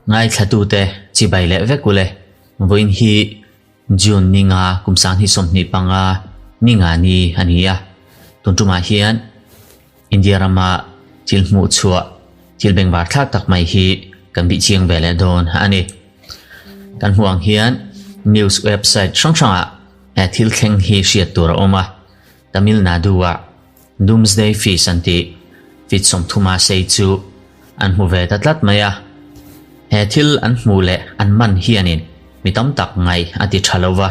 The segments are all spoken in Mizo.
Ngaithlatute chibai leh vek ule. Vawiin hi June ni nga kum sanghnih 25 ni nga ni a ni a. Tun tumah hian India rama thil hmuh chhuah thil bengvar thlak tak mai hi kan bih chiang ve leh dawn a ni. Kan hmuh ang hian news website hrang hrangah he thil thleng hi hriat tur a awm a. Tamil Nadu-ah Doomsday Fish an tih feet 30 a sei chu an hmu ve ta tlat mai a. He thil an hmuh leh an man hianin mi tam tak ngaih a ti tha lo va.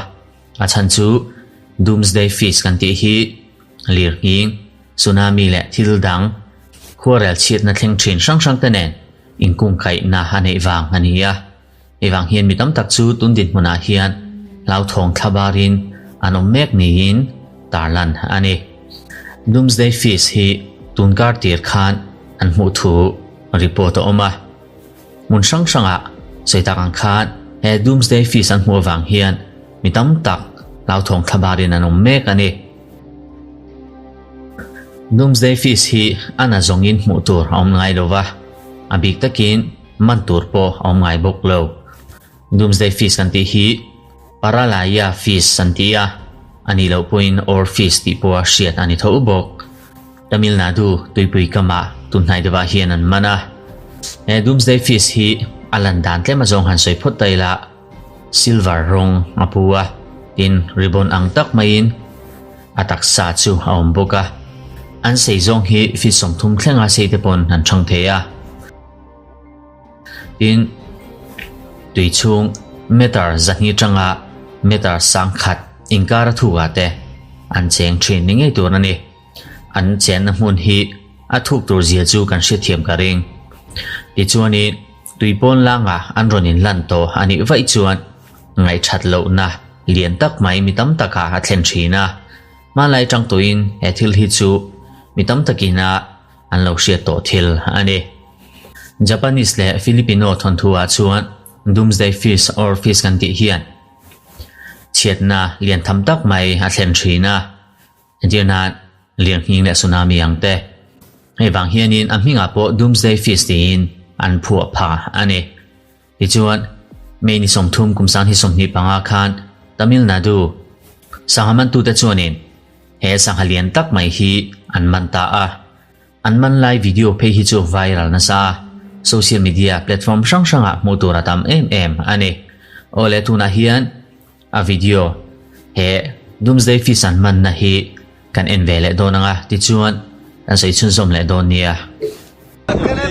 A chhan chu Doomsday Fish kan tih hi lirnghing, tsunami leh thil dang khuarel chhiatna thleng thin hrang hrang te nen inkungkaihna a neih vang a ni a. Hei vang hian mi tam tak chu tun dinhmunah hian hlauthawng thlabarin an awm mek niin tarlan a ni. Doomsday Fish hi tun kar tir khan an hmuh thu report a awm a. Hmun hrang hrangah sawi tak ang khan he Doomsday Fish an hmuh avang hian mi tam tak hlauthawng thlabarin an awm mek a ni. Doomsday Fish hi a na zawngin hmuh tur a awm ngai lo va, a bik takin Man tur pawh a awm ngai bawk lo. Doomsday fish kan tih hi Paralaya fish an ti a, a nih loh pawhin Or fish tih pawha hriat a ni tho bawk. Tamil Nadu tuipui kamah tunhnai deuhah hian an man a. He Doomsday fish hi a lan dan tlem azawng han sawi phawt ta ila, silver rawng a pu a, tin ribbon ang tak maiin a taksa chu a awm bawk a. An sei zawng hi feet 30 thlenga sei te pawn an chhang thei a. Tin, tui chhung meter 200 tanga meter 1000 inkar a thuk ah te an cheng thin ni ngei tur a ni. An chenna hmun hi a thuk tur zia chu kan hriatthiam ka ring. Tichuanin tui pawn langah an rawn inlan tawh a nih vaih chuan ngaihthat lohna lian tak mai mi tam takah a thlen thin a. Hmanlai tang tawhin he thil hi chu mi tam takina an lo hriat tawh thil a ni. Japanese leh Filipino thawnthu ah chuan Doomsday Fish or Fish kan tih hian chhiatna lian tham tak mai a thlen thin a, entir nan lirnghing leh tsunami ang te. Hei vang hianin a hmingah pawh Doomsday Fish tiin an phuah pha a ni. Tichuan, May ni 30 kum 2025 khan Tamil Nadu sangha mantute chuanin he sangha lian tak mai hi an man ta a. An man lai video phei hi chu viral nasa a, social media platform hrang hrangah hmuh tur a tam em em a ni. Aw le tunah hian a video he Doomsday Fish an manna hi kan en ve leh dawn ang a, tichuan kan sawi chhunzawm leh dawn nia.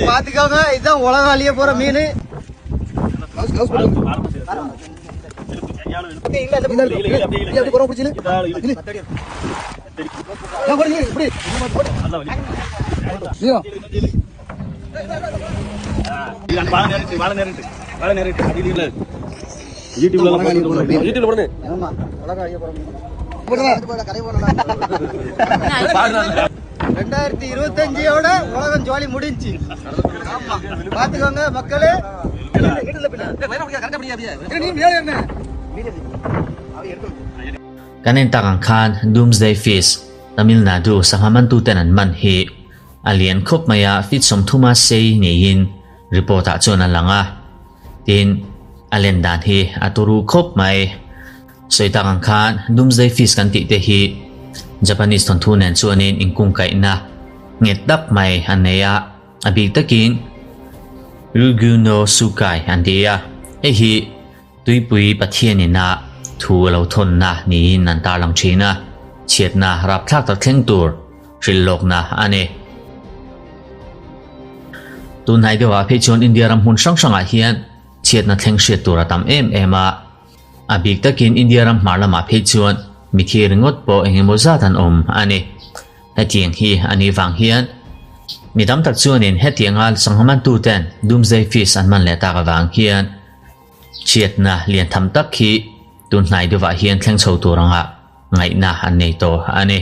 பாத்துக்கோங்க, இதுதான் உலகம் அழிய போற மீன். 2025ஓட உலகம் ஜோலி முடிஞ்சுச்சு. ஆமா, பாத்துக்கோங்க மக்களே. Kan en tak ang khan Doomsday Fish, Tamil Nadu sangha mantuten an man hi a lian khawp mai a, feet 30 a sei niin report ah chuan a lang a. Tin, a len dan hi a turu khawp mai. Sawi tak ang khan Doomsday Fish kan tih te hi Japanese thawnthu nen chuanin inkungkaihna nghet tak mai an nei a, a bik takin Ryugu no Tsukai an ti a, hei hi tuipui Pathianin a thu a lo thawnna niin an tarlang thin a, chhiatna rapthlak tak thleng tur hrilh lawkna a ni. Tunhnai deuhah phei chuan India ram hmun hrang hrangah hian chhiatna thleng hriat tur a tam em em a, a bik takin India ram hmar lamah phei chuan mithi ringawt pawh eng emaw zat an awm a ni. Hetiang hi a nih vang hian mi tam tak chuanin hetianga sangha mantuten Doomsday Fish an man leh tak avang hian chhiatna lian tham tak hi tunhnai deuhah hian thleng chho tur anga ngaihna an nei tawh a ni.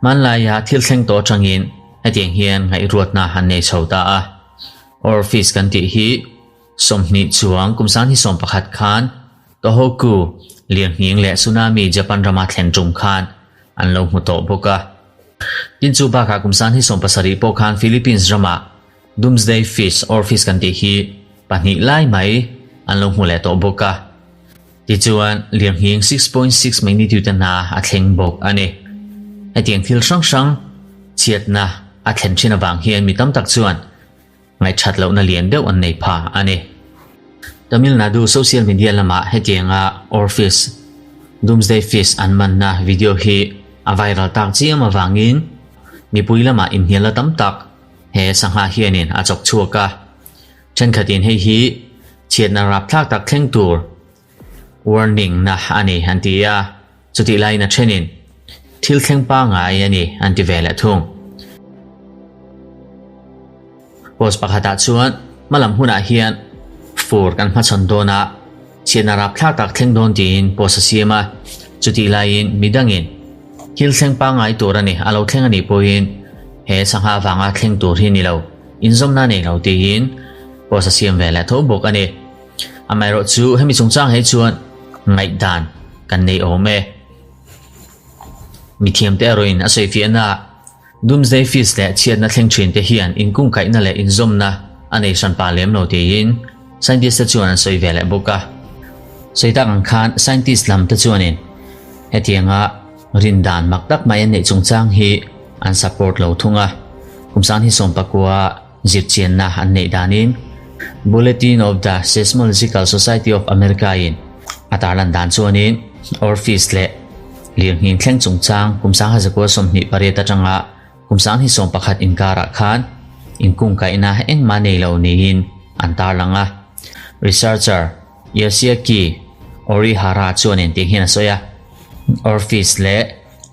Hmanlaia thil thleng tawh atangin hetiang hian ngaihruatna an nei chho ta a. Or Fish kan tih hi 20 chuang kum 2011 khan Tohoku lirnghing leh tsunami Japan rama thlen tum khan an lo hmu tawh bawk a. Tin chu bakah kum 2017 pawh khan Philippines rama Doomsday fish, oarfish kan tih hi pahnih lai mai an lo hmu leh tawh bawk a. Tichuan, lirnghing 6.6 magnitude a hna a thleng bawk a ni. Hetiang thil hrang hrang chhiatna a thlen thin avang hian mi tam tak chuan ngaihthat lohna lian deuh an nei pha a ni. Tamil Nadu social media lamah hetianga oarfish, doomsday fish an manna video hi a viral tak chiam avangin mipui lamah inhnialna tam tak he sangha hianin a chawk chhuak a. Thenkhatin hei hi chhiatna rapthlak tak thleng tur warning na a ni an ti a, chutih laiin a thenin thil thleng pangngai a ni an ti ve leh thung. Post pakhatah chuan hmalam hunah hian fur kan hmachhawn dawn a, chhiatna rapthlak tak thleng dawn tiin post a siam a, chutih laiin midangin thil thleng pangngai tur a ni, a lo thleng a nih pawhin he sangha avanga thleng tur hi ni lo. Inzawmna nei lo tiin post a siam ve leh tho bawk a ni. Amaherawh chu hemi chungchang hi chuan ngaihdan kan nei awm e. Mithiamte erawhin a sawifiahna ah Doomsday Feast leh chhiatna thleng thin te hian inkungkaihna leh inzawmna a nei hran pah lem lo tiin scientist te chuan an sawi ve leh bawk a. Sawi tak ang khan scientist lam te chuanin hetianga Rindan mak tak mai an neih chungchang hi an support lo thung a, kum sang hi sawmpakua zirchianna an neih danin Bulletin of the Seismological Society of America in a tarlan dan chuanin Orphis leh lirnghing thleng chungchang kum 1928 atanga kum 2011 inkarah khan inkungkaihna engmah nei lo niin an tarlang a. Researcher Yoshiaki Orihara chuanin tih hian a sawi a, Orphis leh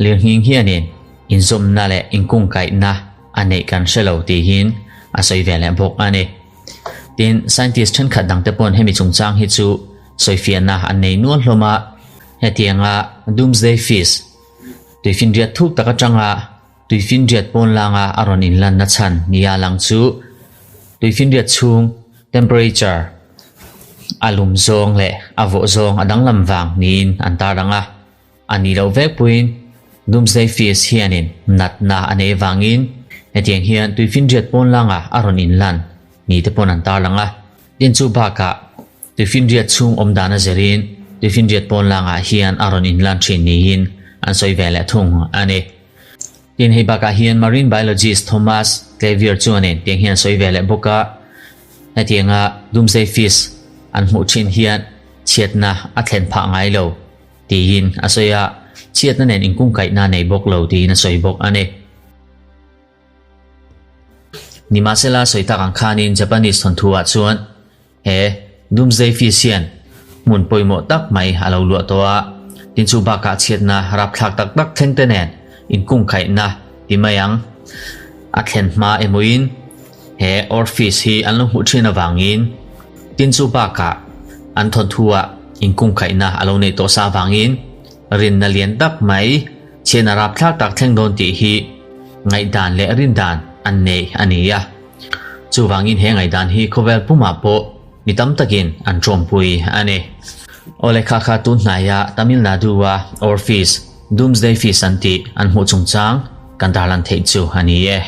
lirnghing hianin inzawmna leh inkungkaihna a neih kan hre lo tihin a sawi ve leh bawk a ni. Tin, scientist thenkhat dangte pawn hemi chungchang hi chu sawifiahna an nei nual hlawm a, hetianga Doomsday Fish tuifinriat thuk tak atanga Tuifinriat pawnlanga a rawn inlanna chhan nia lang chu tuifinriat chhung temperature a lum zawng leh a vawh zawng a danglam vang niin an tarlang a. A nih loh vek puiin Doomsday Fish hianin natna a nei vangin hetiang hian tuifinriat pawnlanga a rawn inlan ni te pawn an tarlang a. Tin chu bakah tuifinriat chhung awm dan a zirin tuifinriat pawnlangah hian a rawn inlan thin niin an sawi ve leh thung a ni. Tin, hei bakah hian marine biologist Thomas Clavier chuanin tiang hian a sawi ve leh bawk a, hetianga doomsday fish an hmuh thin hian chhiatna a thlen phah ngai lo tiin a sawi a, chhiatna nen inkungkaihna a nei bawk lo tiin a sawi bawk a ni. Nimahsela sawi tak ang khanin Japanese thawnthu ah chuan He Doomsday Feast hian hmun pawimawh tak mai a lo luah tawh a, tin chu bakah chhiatna rapthlak tak tak thleng te nen inkungkhaihna ti mai ang. A thlen hma emawin he Orphis hi an lo hmuh thin avangin tin chu bakah an thawnthu-ah inkungkhaihna a lo neih tawh sa avangin rinna lian tak mai chhiatna rapthlak tak thleng dawn tih hi ngaihdan leh rindan an nei a ni a. Chuvangin he ngaihdan hi khawvel pumah pawh mi tam takin an tawmpui a ni. Aw lehkha kha tun hnaia Tamil Nadu-a Orphis, Doomsday Feast an tih an hmuh chungchang kan tarlan theih chu a ni e.